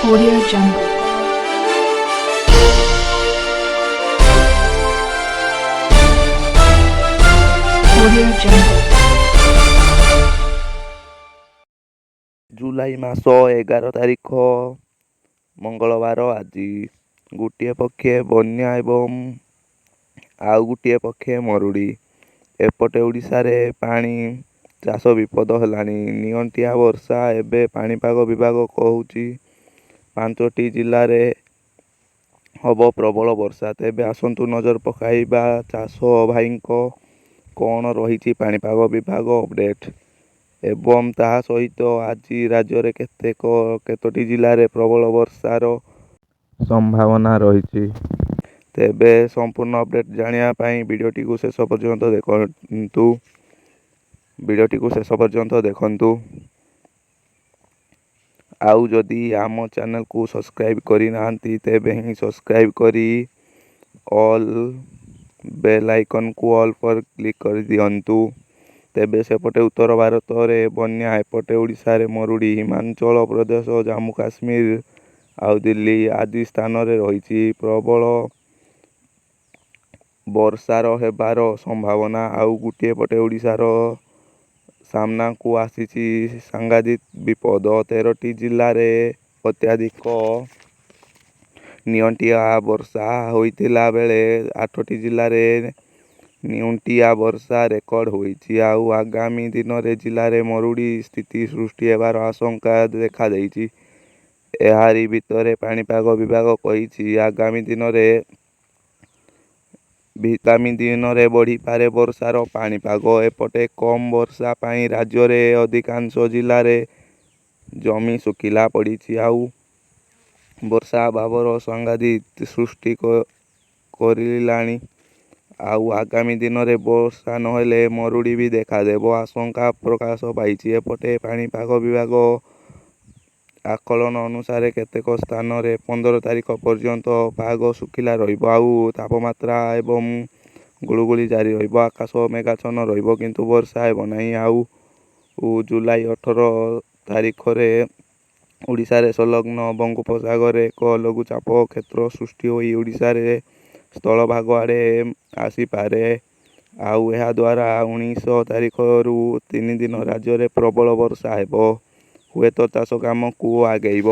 Audio Jungle. Audio Jungle. July ମାସ 11 ତାରିଖ ମଙ୍ଗଳବାର ଆଜି। ଗୋଟିଏ ପକ୍ଷେ ବନ୍ୟା ଏବଂ ଆଉ ଗୋଟିଏ ପକ୍ଷେ ମରୁଡ଼ି। ଏପଟେ ଓଡ଼ିଶାରେ ପାଣି, ଚାଷ ବିପଦ ହେଲାଣି। ନିଅଣ୍ଟିଆ ବର୍ଷା ଏବେ ପାଣିପାଗ ବିଭାଗ କହୁଛି 5ଟି ଜିଲ୍ଲାରେ ହବ ପ୍ରବଳ ବର୍ଷା। ତେବେ ଆସନ୍ତୁ ନଜର ପକାଇବା ଚାଷ ଭାଇଙ୍କ କ'ଣ ରହିଛି ପାଣିପାଗ ବିଭାଗ ଅପଡ଼େଟ୍, ଏବଂ ତାହା ସହିତ ଆଜି ରାଜ୍ୟରେ କେତୋଟି ଜିଲ୍ଲାରେ ପ୍ରବଳ ବର୍ଷାର ସମ୍ଭାବନା ରହିଛି। ତେବେ ସମ୍ପୂର୍ଣ୍ଣ ଅପଡ଼େଟ୍ ଜାଣିବା ପାଇଁ ଭିଡ଼ିଓଟିକୁ ଶେଷ ପର୍ଯ୍ୟନ୍ତ ଦେଖନ୍ତୁ। ଭିଡ଼ିଓଟିକୁ ଶେଷ ପର୍ଯ୍ୟନ୍ତ ଦେଖନ୍ତୁ। ଆଉ ଯଦି ଆମ ଚ୍ୟାନେଲକୁ ସବସ୍କ୍ରାଇବ୍ କରିନାହାନ୍ତି, ତେବେ ହିଁ ସବସ୍କ୍ରାଇବ୍ କରି ଅଲ୍ ବେଲ୍ ଆଇକନ୍କୁ ଅଲ୍ ପରେ କ୍ଲିକ୍ କରିଦିଅନ୍ତୁ। ତେବେ ସେପଟେ ଉତ୍ତର ଭାରତରେ ବନ୍ୟା, ଏପଟେ ଓଡ଼ିଶାରେ ମରୁଡ଼ି। ହିମାଚଳ ପ୍ରଦେଶ, ଜାମ୍ମୁ କାଶ୍ମୀର ଆଉ ଦିଲ୍ଲୀ ଆଦି ସ୍ଥାନରେ ରହିଛି ପ୍ରବଳ ବର୍ଷାର ହେବାର ସମ୍ଭାବନା। ଆଉ ଗୋଟିଏ ପଟେ ଓଡ଼ିଶାର ସାମ୍ନାକୁ ଆସିଛି ସାଂଘାତିକ ବିପଦ। 13ଟି ଜିଲ୍ଲାରେ ଅତ୍ୟଧିକ ନିଅଣ୍ଟିଆ ବର୍ଷା ହୋଇଥିଲା ବେଳେ 8ଟି ଜିଲ୍ଲାରେ ନିଉଣ୍ଟିଆ ବର୍ଷା ରେକର୍ଡ ହୋଇଛି। ଆଉ ଆଗାମୀ ଦିନରେ ଜିଲ୍ଲାରେ ମରୁଡ଼ି ସ୍ଥିତି ସୃଷ୍ଟି ହେବାର ଆଶଙ୍କା ଦେଖାଦେଇଛି। ଏହାରି ଭିତରେ ପାଣିପାଗ ବିଭାଗ କହିଛି, ଆଗାମୀ ଦିନରେ ବଢ଼ିପାରେ ବର୍ଷାର ପାଣିପାଗ। ଏପଟେ କମ୍ ବର୍ଷା ପାଇଁ ରାଜ୍ୟରେ ଅଧିକାଂଶ ଜିଲ୍ଲାରେ ଜମି ଶୁଖିଲା ପଡ଼ିଛି। ଆଉ ବର୍ଷା ଅଭାବର ସାଂଘାତିକ ସୃଷ୍ଟି କରିଲାଣି। ଆଉ ଆଗାମୀ ଦିନରେ ବର୍ଷା ନହେଲେ ମରୁଡ଼ି ବି ଦେଖାଦେବ ଆଶଙ୍କା ପ୍ରକାଶ ପାଇଛି। ଏପଟେ ପାଣିପାଗ ବିଭାଗ ଆକଳନ ଅନୁସାରେ କେତେକ ସ୍ଥାନରେ 15 ତାରିଖ ପର୍ଯ୍ୟନ୍ତ ପାଗ ଶୁଖିଲା ରହିବ, ଆଉ ତାପମାତ୍ରା ଏବଂ ଗୁଳୁଗୁଳି ଜାରି ରହିବ। ଆକାଶ ମେଘାଚ୍ଛନ୍ନ ରହିବ, କିନ୍ତୁ ବର୍ଷା ହେବ ନାହିଁ। ଆଉ ଜୁଲାଇ 18 ତାରିଖରେ ଓଡ଼ିଶାରେ ସଂଲଗ୍ନ ବଙ୍ଗୋପସାଗରରେ ଏକ ଲଘୁଚାପ କ୍ଷେତ୍ର ସୃଷ୍ଟି ହୋଇ ଓଡ଼ିଶାରେ ସ୍ଥଳଭାଗ ଆଡ଼େ ଆସିପାରେ। ଆଉ ଏହାଦ୍ୱାରା 19 ତାରିଖରୁ 3 ଦିନ ରାଜ୍ୟରେ ପ୍ରବଳ ବର୍ଷା ହେବ, ହୁଏତ ଚାଷ କାମକୁ ଆଗେଇବ।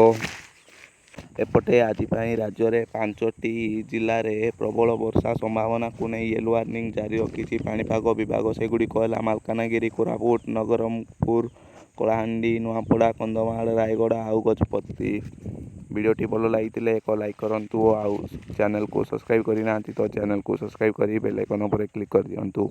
ଏପଟେ ଆଜି ପାଇଁ ରାଜ୍ୟରେ 5ଟି ଜିଲ୍ଲାରେ ପ୍ରବଳ ବର୍ଷା ସମ୍ଭାବନାକୁ ନେଇ ୟେଲୋ ୱାର୍ଣ୍ଣିଂ ଜାରି ରଖିଛି ପାଣିପାଗ ବିଭାଗ। ସେଗୁଡ଼ିକ ହେଲା ମାଲକାନଗିରି, କୋରାପୁଟ, ନବରଙ୍ଗପୁର, କଳାହାଣ୍ଡି, ନୂଆପଡ଼ା, କନ୍ଧମାଳ, ରାୟଗଡ଼ା ଆଉ ଗଜପତି। ଭିଡ଼ିଓଟି ଭଲ ଲାଗିଥିଲେ ଏକ ଲାଇକ୍ କରନ୍ତୁ, ଆଉ ଚ୍ୟାନେଲକୁ ସବସ୍କ୍ରାଇବ୍ କରିନାହାନ୍ତି ତ ଚ୍ୟାନେଲକୁ ସବସ୍କ୍ରାଇବ୍ କରି ବେଲ୍ ଆଇକନ୍ ଉପରେ କ୍ଲିକ୍ କରିଦିଅନ୍ତୁ।